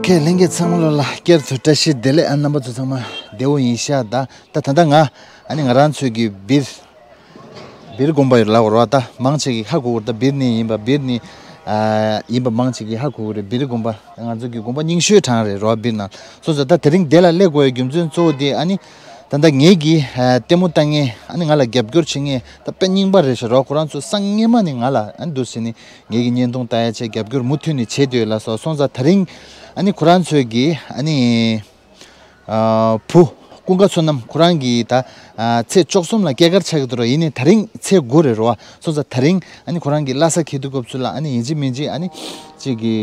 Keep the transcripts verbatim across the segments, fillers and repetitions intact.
ཁས་ལེན་མཁན་ཚང་མ་ལོ་ལ་བསྐྱར་དུ་བཀྲ་ཤིས་བདེ་ལེགས། ཨ་རྣམ་པ་ཚོ་ཚང་མ་བདེ་བོ་ཡིན་ཤག་ད་ད་ད་ལྟ་ང་ཨ་ནི་ང་རང་ཚོའི་གི་སྦིར་སྦིར་དགོན་པ་ཡོད་ལ་འོར་བ་ད་མང་ཆེ་གི་ཧ་གོ་གི་ད་སྦིར་ནས་ཡིན་པ་སྦིར་ནས་ཨ་ཡིན་པ་མང་ཆེ་གི་ཧ་གོ་གི་རེད། སྦིར་དགོན་པ་ང་ཚོ་གི་དགོན་པ་རྙིང་ཤོས་གྲས་རེད་རོ། སྦིར་ནང་སོང་ཙང་ད་དེ་རིང་དེ་ལ་སླེབས་དགོས་ཡའི་རྒྱུ་མཚན་གཙོ་བོ་དེ་ཨ་ནི་ད་ལྟ་ངེད་ཀྱི་ཨ་ལྟད་མོ་ལྟ་མཁན་ཨ་ནི་ང་ལ་རྒྱབ་སྐྱོར་བྱེད་མཁན་ད་དཔེ་རྙིང་པ་རེད་ཤག་རོ། ཁོ་རང་ཚོ་སང་སྔས་མ་ནས་ང་ལ་ཨ་ནི་འདུག་ཟེར་ནས་ངེད་ཀྱི་བརྙན་ཐུང་ལྟ་ཡ་ཆེད་རྒྱབ་སྐྱོར་མུ་མཐུད་ནས་བྱེད་འདོད་ལ་སོགས་སོང་ཙང་ད་རིང་ཨ་ནི་ཁོ་རང་ཚོས་ཀྱི་ཨ་ནི་ཨ་བུ་ཀུན་དགའ་བསོད་ནམས་ཁོ་རང་གི་ད་ཨ་ཚེས་བཅུ་གསུམ་ལ་སྐྱེས་སྐར་ཆགས་ཀྱི་འདུག་ར། ཡིན་ནའི་ད་རིང་ཚེས་དགུ་རེད་རོ། སོང་ཙང་ད་རིང་ཨ་ནི་ཁོ་རང་གི་བླ་གཟའ་འཁེལ་དུས་སྐབས་སུ་ལ་ཨ་ནི་ཡིན་གཅིག་མིན་གཅིག་ཨ་ནི་གཅིག་གི་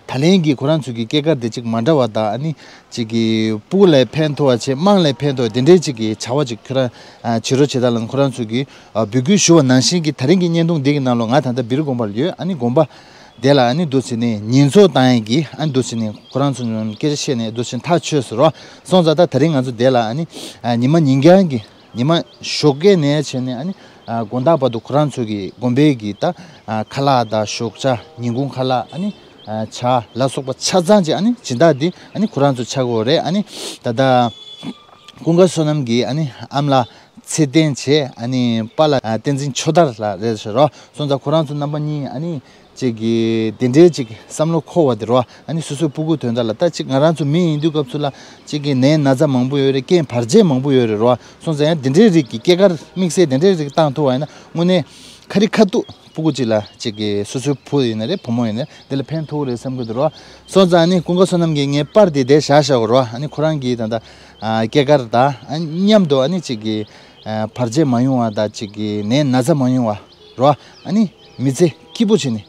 ད་ལན་གྱི་ཁོ་རང་ཚོ་གི་སྐྱེས་སྐར་དེ་གཅིག་མ་འདྲ་བ་དང་ཨ་ནི་གཅིག་གི་སྤུ་གུ་ལ་ཕན་ཐོགས་པ་བྱས་དམངས་ལ་ཕན་ཐོགས་དེ་འདྲའི་གཅིག་གི་བྱ་བ་གཅིག་ཁྱོད་རང་བྱེད་རོགས་བྱེད་དང་ལ་ཁོ་རང་ཚོ་གི་འབོད་སྐུལ་ཞུ་བ་ནང་བཞིན་གྱི་ད་རིང་གི་བརྙན་ཐུང་འདི་གི་ནང་ལོགས་ང་ད་ལྟ་སྦིར་དགོན་པར་ཡོད། ཨ་ནི་དགོན་པ་དེ་ལ་ཨ་ནི་འདུག་ཟེར་ནས་ཉེས་ཚབས་བཏང་ཡས་ཀྱི་ཨ་ནི་འདུག་ཟེར་ནས་ཁོ་རང་ཚོ་སྐད་ཆ་བཤད་ནས་འདུག་ཟེར་ཐག་ཆོད་ཟེར་རོ། སོང་ཙང་ད་ད་རིང་ང་ཚོ་དེ་ལ་ཨ་ནི་ཉི་མ་ཉིན་རྒྱང་གི་ཉི་མ་ཞོགས་ཀས་ནས་བྱས་ནས་ཨ་ནི་དགོང་དག་བར་དུ་ཁོ་རང་ཚོ་གི་དགོན་པའི་གི་ད་ཁ་ལག་དང་ཞོགས་ཇ་ཉིན་གུང་ཁ་ལག་ཨ་ནི་ཇ་ལ་སོགས་པ་ཆ་ཚང་ཅིག་ཨ་ནི་སྦྱིན་བདག་འདི་ཨ་ནི་ཁོ་རང་ཚོ་ཆགས་ཀྱི་ཡོད་རེད། ཨ་ནི་ད་ལྟ་ཀུན་དགའ་བསོད་ནམས་ཀྱི་ཨ་ནི་ཨ་མ་ལགས་ཚེ་བརྟན་བྱས་ཨ་ནི་པཱ་ལགས་བསྟན་འཛིན་ཆོས་དར་ལགས་རེད་ཟེར་རོ། སོང་ཙང་ཁོ་རང་ཚོ་རྣམ་པ་གཉིས་ཨ་ནི་ཅིག་གི་དེ་འདྲའི་ཅིག་བསམ་བློ་འཁོར་བ་དེ་རོ། ཨ་ནི་སོ་སོའི་སྤུ་གུ་དོན་དག་ལ་ད་ཅིག་ང་རང་ཚོ་མི་ཡིན་དུས་སྐབས་སུ་ལ་ཅིག་གི་ནད་ན་ཚ་མང་པོ་ཡོད་རེད། རྐྱེན་བར་ཆད་མང་པོ་ཡོད་རེད་རོ། སོང་ཙང་ཡང་དེ་འདྲའི་རིགས་ཀྱི་སྐྱེས་སྐར་དམིགས་བསལ་དེ་འདྲའི་རིགས་བཏང་ཐུབ་པ་ཡིན་ན་དངོས་གནས་ཁ་རི་ཁ་ཐུག་སྤུ་གུ་གཅིག་ལ་གཅིག་གི་སོ་སོའི་བུ་ཡིན་ན་རེད་བུ་མོ་ཡིན་ན་རེད་དེ་ལ་ཕན་ཐོགས་རེད་བསམ་གི་འདུག་རོ། སོང་ཙང་ཨ་ནི་ཀུན་དགའ་བསོད་ནམས་ཀྱིས་ངའི་པར་དེ་དེ་བཞག་བཞག་གོ་རོ། ཨ་ནི་ཁོ་རང་གིས་ད་ལྟ་ཨ་སྐྱེས་སྐར་དང་ཨ་མཉམ་དུ་ཨ་ནི་གཅིག་གི་ཨ་བར་ཆད་མ་ཡོང་བ་དང་གཅིག་གི་ནད་ན་ཚ་མ་ཡོང་བ་རོ། ཨ་ནི་མི་ཚེ་སྐྱིད་པོ་བྱས་ནས་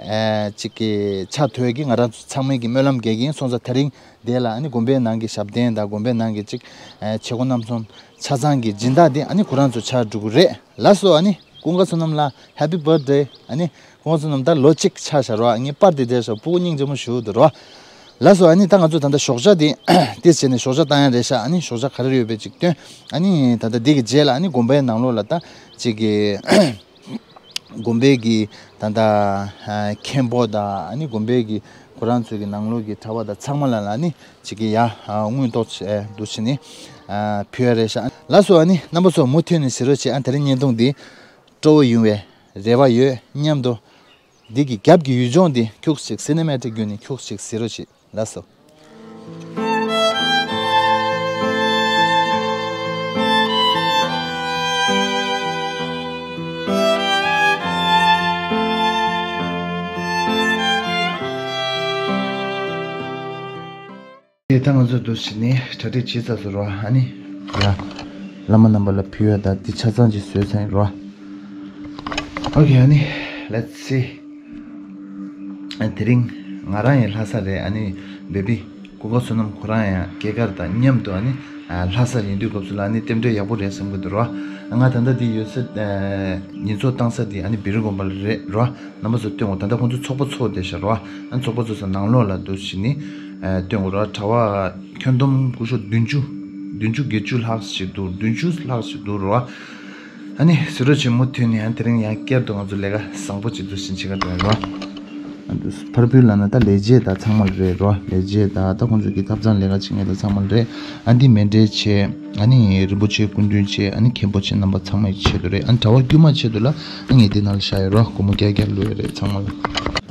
ཨ་གཅིག་གི་ཆགས་ཐུབ་ཀྱི་ང་རང་ཚོ་ཚང་མས་ཀྱི་སྨོན་ལམ་རྒྱག་གི་ཡིན། སོང་ཙང་ད་རིང་དེ་ལ་ཨ་ནི་དགོན་པའི་ནང་གི་ཞབས་བརྟན་དང་དགོན་པའི་ནང་གི་གཅིག་ཨ་བྱེད་སྒོ་རྣམ་གསུམ་ཆ་ཚང་གི་སྦྱིན་བདག་དེ་ཨ་ནི་ཁོ་རང་ཚོ་ཆགས་འགྲོ་གི་རེད། ལགས་སོ། ཨ་ནི་ཀུན་དགའ་བསོད་ནམས་ལགས་Happy Birthday། ཨ་ནི་ཀུན་དགའ་བསོད་ནམས་ད་ལོ་གཅིག་ཆགས་ཤག་རོ། ཨ་ངའི་པར་དེ་བསྡད་ཤག་སྤུ་གུ་སྙིང་རྗེ་མོ་ཞེ་པོ་འདུག་རོ། ལགས་སོ། ཨ་ནི་ད་ང་ཚོ་ད་ལྟ་ཞོགས་ཇ་དེ་ཏིས་བྱས་ནས་ཞོགས་ཇ་བཏང་ཡ་རེད་ཤག་ཨ་ནི་ཞོགས་ཇ་ག་རེ་ཡོད་པས་ཅིག་སྟོན། ཨ་ནི་ད་ལྟ་འདི་གི་རྗེས་ལ་ཨ་ནི་དགོན་པའི་ནང་ལོགས་ལ་ད་ཅིག་གི་དགོན་པའི་གི་ད་ལྟ་ཨ་མཁན་པོ་དང་ཨ་ནི་དགོན་པའི་གི་ཁོ་རང་ཚོའི་གི་ནང་ལོགས་གི་གྲྭ་པ་དང་ཚང་མ་ལ་ལ་ཨ་ནི་ཅིག་གི་ཡ་ཨ་དངུལ་ཏོག་ཙམ་འདུག་བྱས་ནས་ཨ་ཕུལ་ཡ་རེད་ཤག་ལགས་སོ། ཨ་ནི་རྣམ་པ་ཚོ་མུ་མཐུད་ནས་གཟིགས་རོགས་བྱེད། ཨ་དེ་རིང་བརྙན་ཐུང་འདི་སྤྲོ་བོ་ཡོང་བའི་རེ་བ་ཡོད། མཉམ་དུ་འདི་གི་རྒྱབ་ཀྱི་ཡུལ་ལྗོངས་འདི་ཁྱུག་ཅིག་སི་ནེ་མ་ཊིག་བརྒྱུད་ནས་ཁྱུག་ཅིག་གཟིགས་རོགས་བྱེད། ལགས་སོ། དེ་ད་ང་ཚོ་འདུག་བྱས་ནས་གྲ་སྒྲིག་བྱེད་ཚར་སོང་རོ། ཨ་ནི་ཡ་བླ་མ་རྣམ་པ་ལ་ཕུལ་ཡ་ད་འདི་ཆ་ཚང་ཅིག་བཟོས་ཚར་ཡིན་རོ། ཨོ་ཁེ། ཨ་ནི་let's see། ཨ་དེ་རིང་ང་རང་ཡང་ལྷ་ས་རེད། ཨ་ནི་བེ་བི་ཀུན་དགའ་བསོད་ནམས་ཁོ་རང་ཡང་སྐྱེས་སྐར་དང་མཉམ་དུ་ཨ་ནི་ཨ་ལྷ་ས་ཡིན་དུས་སྐབས་སུ་ལ་ཨ་ནི་རྟེན་འབྲེལ་ཡག་པོ་རེད་བསམ་གི་འདུག་རོ། ང་ད་ལྟ་འདི་ཡོད་ས་ཨ་ཉེས་ཚབས་བཏང་ས་འདི་ཨ་ནི་བེ་རི་དགོན་པ་རེད་རོ། རྣམ་པ་ཚོ་སྟོན་འོ། ད་ལྟ་ཁོང་ཚོ་ཚོགས་པ་ཚོགས་བསྡད་ཤག་རོ། ཨ་ཚོགས་པ་ཚོགས་ས་ནང་ལོགས་ལ་འདུག་བྱས་ནས་ཨ་སྟོན་འོ་རོ། གྲྭ་པ་ཁྱོན་བསྡོམས་སྐུ་ཞབས་བདུན་ཅུ་བདུན་ཅུ་བརྒྱད་ཅུ་ལྷག་ཞིག་འདུག་བདུན་ཅུ་ལྷག་ཞིག་འདུག་རོ། ཨ་ནི་གཟིགས་རོགས་བྱེད། མུ་མཐུད་ནས་ཨ་དེ་རིང་ཡང་བསྐྱར་དུ་ང་ཚོ་ལས་ཀ་བཟང་པོ་བྱེད་དུ་ཕྱིན་བྱེད་ཀ་འགྲོ་ཡ་རོ། ཨ་འདུག་ཕར་འབུལ་ལབ་ན་ད་ལས་བྱེད་དང་ཚང་མ་རེད་རོ། ལས་བྱེད་དང་ད་ཁོང་ཚོ་གི་ཐབ་ཚང་ལས་ཀ་བྱེད་མཁན་དང་ཚང་མ་རེད། ཨ་འདི་མཎྜལ་བྱས། ཨ་ནི་རིན་པོ་ཆེ་སྐུ་མདུན་བྱས། ཨ་ནི་མཁན་པོ་བྱས། རྣམ་པ་ཚང་མའི་ཆེད་དུ་རེད། ཨ་ནི་གྲྭ་པ་དཀྱུས་མ་ཆེད་དུ་ལ་ཨ་ངས་འདི་ནང་ལ་བཞག་ཡོད་རོ། སྒོར་མོ་བརྒྱ་བརྒྱ་བླུགས་ཡོད་རེད་ཚང་མ་ལ།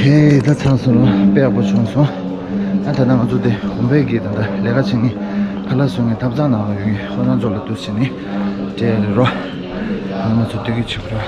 ཨེ་ད་ཚང་སོང་རོ། དཔེ་ཡག་པོ་བྱུང་སོང་། ཨ་ད་ནང་ང་ཚོ་དེ་གོམ་པའི་གི་ད་ད་ལས་ཀ་བྱེད་ངེས་ཁ་ལག་བཟོ་ངེས་ཐབ་ཚང་ནང་ལ་ཡོད་ངེས་ཁོ་རང་ཚོ་ལ་འདུག་བྱེད་ནི་སྤྲད་རེད་རོ། ཨ་ང་ཚོ་སྡོད་ཀྱི་བྱེད་དགོས་རོ།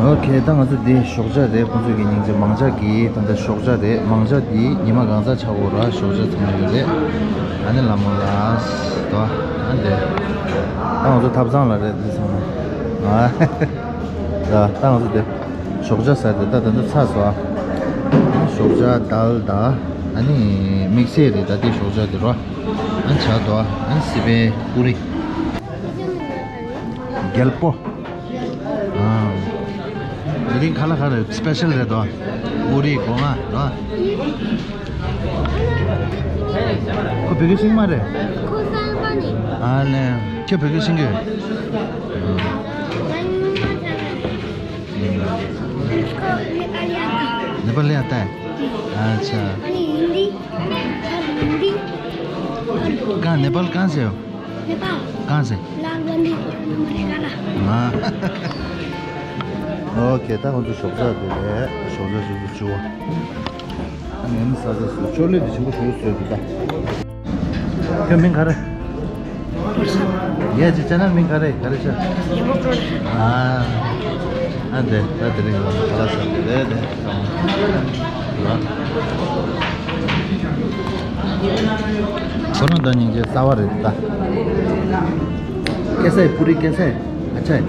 ཨོ་ཁེ། ད་ང་ཚོ་འདི་ཞོགས་ཇ་རེད། ཁོང་ཚོ་གི་སྙིང་རྗེ་མང་ཇ་གི་ད་ལྟ་ཞོགས་ཇ་རེད། མང་ཇ་འདི་ཉི་མ་གང་ཚ་ཆག་གོ་ར་ཞོགས་ཇ་ཚང་ཡོད་རེད། ཨ་ནི་ལ་མོ་ལ་དོ་ཨ་འདི་ད་ང་ཚོ་ཐབ་ཚང་ལ་རེད། འདི་ཚང་མ་ཨ་ད་ད་ང་ཚོ་འདི་ཞོགས་ཇ་ཟ་རེད། ད་ད་ད་ཚ་སོ་ཨ་ཞོགས་ཇ་དལ་ད་ཨ་ནི་དམིགས་བསལ་རེད། ད་འདི་ཞོགས་ཇ་འདི་རོ། ཨ་ཆ་དོ་ཨ་སི་པན་པུ་རི་རྒྱལ་པོ། ཨ། དེ་རིང་ཁ་ལག་ག་རེ་སི་པེ་ཤལ་རེད་དོ། པུ་རི་སྒོ་ང་རོ། ཁོ་བོད་སྐད་ཤེས་མ་རེད། ཁོ་གསར་པ་ནི། ཨ་ལེ། ཁྱོད་བོད་སྐད་ཤེས་གི། ཁོ་ནེ་པ་ལི་ཡ་ཏ། ཨ་ཆ། ཨ་ནི་ཧིན་དི། ཧིན་དི། ཀ་ནེ་པལ་གང་ཟེར། नेपाल। कहाँ से? लालबन्दी। हाँ। ओके, ད་ཁོང་ཚོ་ཞོགས་ཇ་དེ་རེད། ཞོགས་ཇ་ཞོགས་ཇ་བཅུ་བ། ཨ་ནི་ས་ཆ་སུ་ཅོག་ལེ་དེ་ཆེན་པོ་ཞུ་སོས་དེ་ད། ཁྱོད་མིང་ག་རེ། ཡ་ཅི་ཅ་ནལ་མིང་ག་རེ་ག་རེ་ཆ། ཨ་ཨ་འདི་ད་དེ་རིང་ལ་ཁ་ལག་ཟ་དེ་རེད་དེ། ཁོ་རང་ད་སྙིང་རྗེ་གསར་བ་རེད་ད། कैसा है पूरी कैसा है? अच्छा है।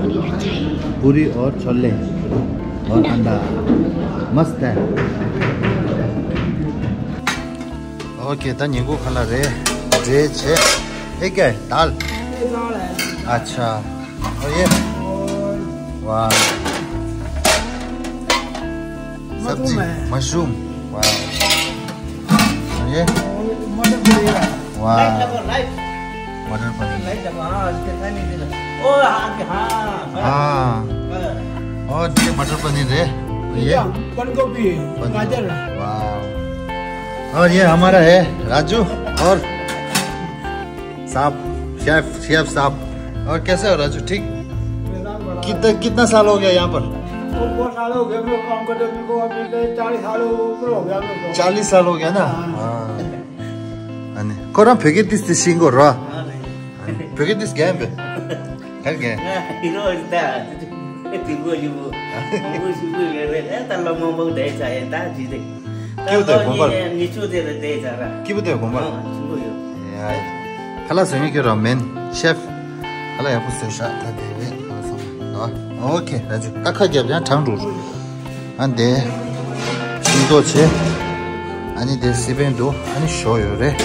पूरी और छोले और अंडा मस्त है। ओके, ད་ཉིན་གུང་ཁ་ལག་རེད། འབྲས་བྱས། ये क्या है? दाल? ये दाल है। अच्छा। और ये? और वाह। सब्जी मशरूम है। मशरूम। वाह। और ये? और मटर पनीर है। वाह। लाइट लगा, लाइट। मटर पनीर। लाइट लगा, हाँ, इसके खाने के लिए। ओ, हाँ, हाँ, हाँ। हाँ। और ये मटर पनीर है। ये? ये बंद गोभी है, बंद गाजर है। वाह। और ये हमारा है राजू और साहब, शेफ, शेफ साहब। और कैसे हो राजू, ठीक? मेरा बड़ा कितना, कितना साल हो गया यहाँ पर? वो, वो साल हो गया मेरे को काम करते, मेरे को अभी तो चालीस साल ऊपर हो गया मेरे को। चालीस साल हो गया ना? हाँ। हाँ। अने, कोरा फेंके दिस दिस सिंगो रा। हाँ, नहीं। फेंके दिस गए पे। कर गए। हाँ, हीरो इतना। तिम्रो जिउ। तिम्रो जिउ। ता लमो दे चाहिए ता जिदे। क्यों तो गोबर? नीचू दे दे जा रहा। क्यों तो गोबर? हाँ, सुनो यो। यार। ཁ་ལག་ཟ་མཁན་ཁྱོད་རང་མིན། ཤེཕ། ཁ་ལག་ཡག་པོ་བཟོས་ཤག་ད་དེ་རེད། ཨོ་ཁེ། ད་ཅི་ད་ཁ་རྒྱབ་ཡང་གྲང་འགྲོ། ཨ་འདི་ཤིང་ཏོག་བྱས། ཨ་ནི་དེ་སི་པན་འདུག་ཨ་ནི་ཞོ་ཡོད་རེད།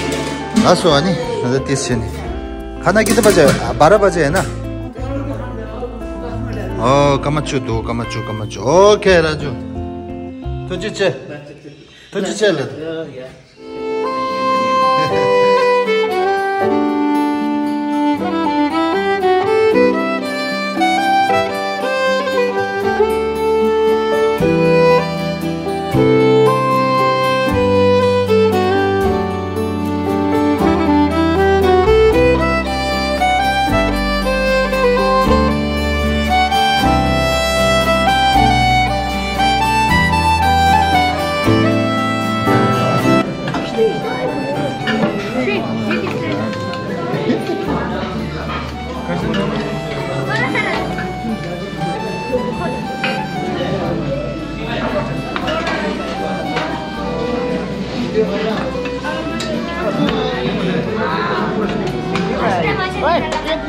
ལགས་སོ། ཨ་ནི་ང་ཚོ་ཏིས་བྱས་ནི་ཁ་ན་ཀི་ཏི་པ་ཅེ་བ་ར་པ་ཅེ་ཡིན་ན། ཨོ་ཀ་མ་ཆུ་འདུག་ཀ་མ་ཆུ། ཀ་མ་ཆུ། ཨོ་ཁེ་ར་ཇུ། ཐུགས་རྗེ་ཆེ། ཐུགས་རྗེ་ཆེ་ལ།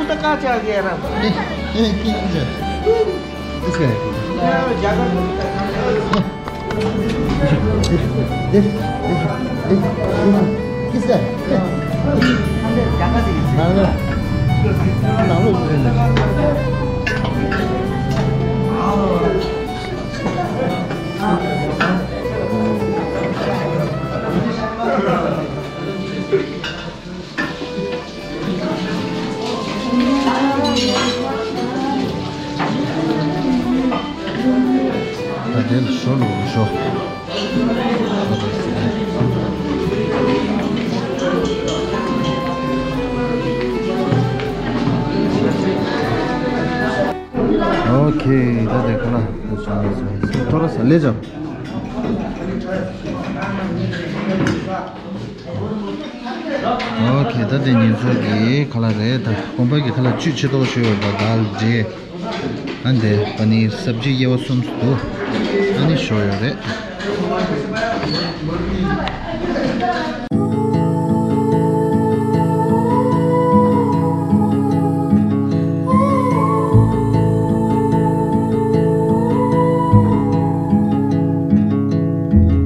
तो कहाँ चला गया यार? ए, ए, ए, ए, ए, इसका है। किसका है? ད་དེ་ལ་ཞོ་ལུག་ཞོ། ཨོ་ཁེ། ད་དེ་ཁ་ལག་ཐོ་ར་ས་ལེ་ཇམ། ཨོ་ཁེ། ད་དེ་ཉིན་ཚོགས་ཀྱི་ཁ་ལག་རེད། ད་དགོན་པ་གི་ཁ་ལག་བཅུད་ཆེ་ཏོག་ཞུ་ཡོད་པ། དཱལ་འབྲས། ཨ་འདི་པ་ནི་སབ་ཇི་དབྱེ་བ་གསུམ་དུ་ཨ་ནི་ཞོ་ཡོད་རེད།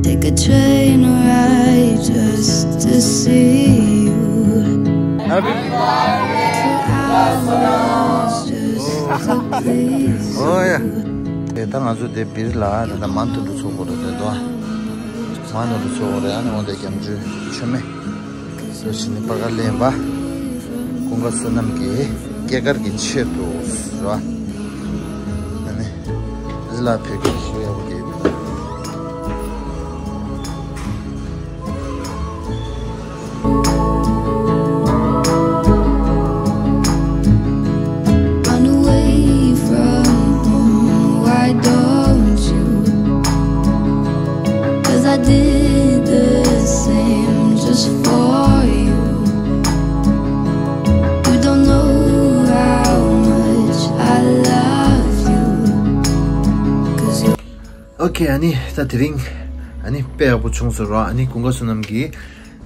Take a train ride just to see you. Happy Oh yeah. དེ་ད་ང་ཚོ་དེ་བིར་ལ་ད་ད་མ་འདུ་འདུ་ཚོགས་པོ་རེད་དོ། མ་འདུ་འདུ་ཚོགས་པོ་རེད། ཨ་ནི་འོ་དེ་རྒྱ་མཚོའི་མཆོད་མེ་དུ་ཕྱིན་ནས་པ་ག་ལེན་པ། ཀུན་དགའ་བསོད་ནམས་ཀྱི་སྐྱེས་སྐར་གྱི་ཆེད་དུ་རེད་པ། ཨ་ནི་འདི་ལ་ཕེབས་སྐྱེལ་ཞུ་ཡག་པོ་དེ། Run away from home, why don't you? 'Cause I did the same just for you. You don't know how much I love you. 'Cause you ཨོ་ཁེ། ཨ་ནི་ད་དེ་རིང་ཨ་ནི་དཔེ་ཡག་པོ་བྱུང་སོང་ར། ཨ་ནི་ཀུན་དགའ་བསོད་ནམས་ཀྱི་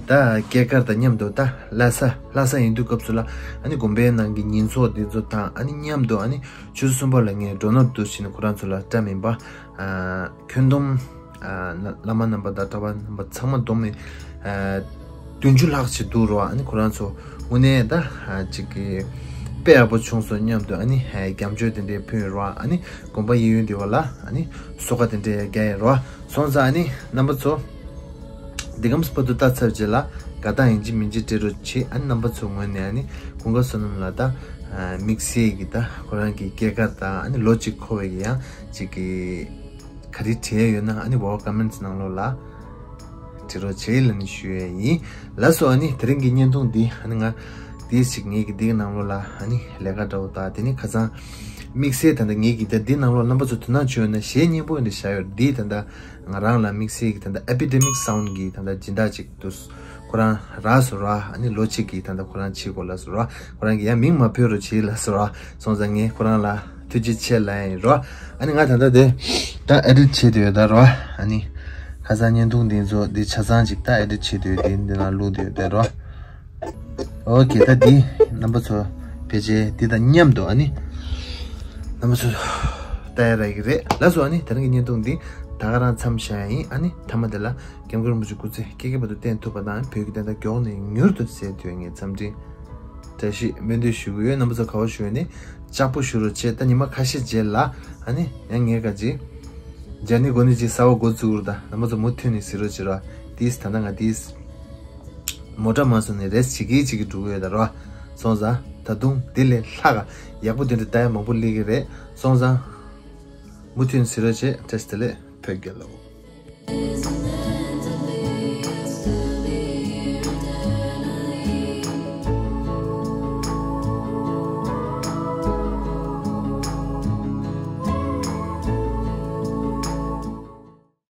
ད་སྐྱེས་སྐར་དང་མཉམ་དུ་ད་ལྷ་ས་ལྷ་ས་ཡིན་དུས་སྐབས་སུ་ལ་ཨ་ནི་དགོན་པའི་ནང་གི་ཉིན་ཚོགས་འདི་ཚོ་དང་ཨ་ནི་མཉམ་དུ་ཨ་ནི་ཆུ་ཚོད་གསུམ་པ་ལ་ངས་མགྲོན་ནོར་འདུ་བྱས་ནས་ཁོ་རང་ཚོ་ལ་བཀྲ་མིན་པ། ཨ་ཁྱོན་བསྡོམས་ཨ་བླ་མ་རྣམ་པ་དང་གྲྭ་པ་རྣམ་པ་ཚང་མ་བསྡོམས་ནས་ཨ་བདུན་ཅུ་ལྷག་ཅིག་འདུག་ར། ཨ་ནི་ཁོ་རང་ཚོ་དངོས་གནས་ད་ཨ་ཅིག་གི་དཔེ་ཡག་པོ་བྱུང་སོང་སྙམ་དུ་ཨ་ནི་ཨ་རྒྱ་མཚོ་དེ་འདྲའི་ཕུལ་ར། ཨ་ནི་དགོན་པ་གཡས་གཡོན་དེ་བ་ལ་ཨ་ནི་གསོལ་ཁ་དེ་འདྲའི་རྒྱག་ཡིན་ར། སོང་ཙང་ཨ་ནི་རྣམ་པ་ཚོ་འདི་གམ་སྤར་དུ་ལྟ་ཚར་རྗེས་ལ་དགའ་རྟགས་ཡིན་གཅིག་མིན་གཅིག་སྤྲད་རོགས་བྱེད། ཨ་ནི་རྣམ་པ་ཚོ་ངོས་ནས་ཨ་ནི་ཀུན་དགའ་བསོད་ནམས་ལ་ད་ཨ་དམིགས་བསལ་གྱི་ད་ཁོ་རང་གི་སྐྱེས་སྐར་དང་ཨ་ནི་ལོ་གཅིག་འཁོར་བའི་གི་ཡང་ཅིག་གི་ག་རེ་བྲིས་ཡོད་ན་ཨ་ནི་འོག་ཀོ་མེན་ཊི་ནང་ལོགས་ལ་བྲིས་རོགས་བྱེད་ལབ་ནས་ཞུ་ཡས་ཡིན། ལགས་སོ། ཨ་ནི་དེ་རིང་གི་བརྙན་ཐུང་འདི་ཨ་ནི་ང་དེ་ཞིག་ངེད་ཀྱི་འདིའི་ནང་ལོགས་ལ་ཨ་ནི་ལས་ཀ་འདྲ་བོ་དང་དེ་ནི་ཁ་སང་དམིགས་བསལ་ད་ལྟ་ངེད་ཀྱི་ད་འདི་ནང་ལོགས་རྣམ་པ་ཚོ་དོ་སྣང་བྱོས་ན་གཞས་སྙན་པོ་འདི་བཞག་ཡོད། འདི་ད་ལྟ་ང་རང་ལ་དམིགས་བསལ་གྱི་ད་ལྟ་ཨེ་པི་ཌེ་མིག་སའུན་ཌི་གི་ད་ལྟ་སྦྱིན་བདག་ཅིག་འདུག་ཁོ་རང་རག་སོང་ར། ཨ་ནི་ལོ་གཅིག་གི་ད་ལྟ་ཁོ་རང་བྱེད་དགོས་ལབ་སོང་ར། ཁོ་རང་གི་ཡང་མིང་མ་འབོད་རོགས་བྱེད་ལབ་སོང་ར། སོང་ཙང་ངས་ཁོ་རང་ལ་ཐུགས་རྗེ་ཆེ་ལབ་ཡིན་ར། ཨ་ནི་ང་ད་ལྟ་དེ་ད་ཨེ་ཌིཊ་བྱེད་དུ་ཡོད་ད་ར། ཨ་ནི་ཁ་སང་བརྙན་ཐུང་འདི་ཚོ་འདི་ཆ་ཚང་ཅིག་ད་ཨེ་ཌིཊ་བྱེད་དུ་ཡོད། དེ་འདི་ནང་བླུགས་དུ་ཡོད་ད་ར། ཨོ་ཁེ། ད་འདི་རྣམ་པ་ཚོ་ཕལ་ཆེར་འདི་དང་མཉམ་དུ་ཨ་ནི་རྣམ་པ་ཚོ་ལྟ་ཡ་རག་གི་རེད། ལགས་སོ། ཨ་ནི་དེ་རིང་གི་བརྙན་ཐུང་འདི་ད་ག་རང་མཚམས་བཞག་ཡ་ཡིན། ཨ་ནི་མཐའ་མ་དེ་ལ་སྐྱབས་མགོན་རིན་པོ་ཆེ་སྐུ་ཚེ་ཁྱེད་ཀྱི་བར་དུ་བརྟན་ཐུབ་པ་དང་བོད་ཀྱི་བདེན་མཐའ་མགྱོགས་ནས་མྱུར་དུ་གསལ་ཐུབ་ངས་འཚམས་འདྲི་བཀྲ་ཤིས་སྨོན་འདུན་ཞུ་གི་ཡོད། རྣམ་པ་ཚོ་ག་བ་བཞུགས་ནས་ལྕགས་པོ་བཞུགས་རོགས་བྱེད། ད་ཉི་མ་ཁ་ཤས་རྗེས་ལ་ཨ་ནི་ཡང་ངས་ག་ཅི་འཇར་ནི་གོ་ནི་ཅི་གསར་བ་འགོ་བཙུགས་ར། ད་རྣམ་པ་ཚོ་མུ་མཐུད་ནས་གཟིགས་རོགས་བྱེད་ར། དེས་ད་ལྟ་ང་དེས་མོ་ཊ་མ་སོང་ནས་རེས་བྱེད་ཀྱི་བྱེད་ཀྱི་འགྲོ་གི་ཡོད་ད་ར། སོང་ཙང་ད་དུང་དེ་ལས་ལྷག་ག་ཡག་པོ་དེ་འདྲ་ལྟ་ཡ་མང་པོ་སླེབས་ཀྱི་རེད། སོང་ཙང་མུ་མཐུད་ནས་གཟིགས་རོགས་བྱེད། བཀྲ་ཤིས་བདེ་ལེགས། བོད་རྒྱལ་ལོ།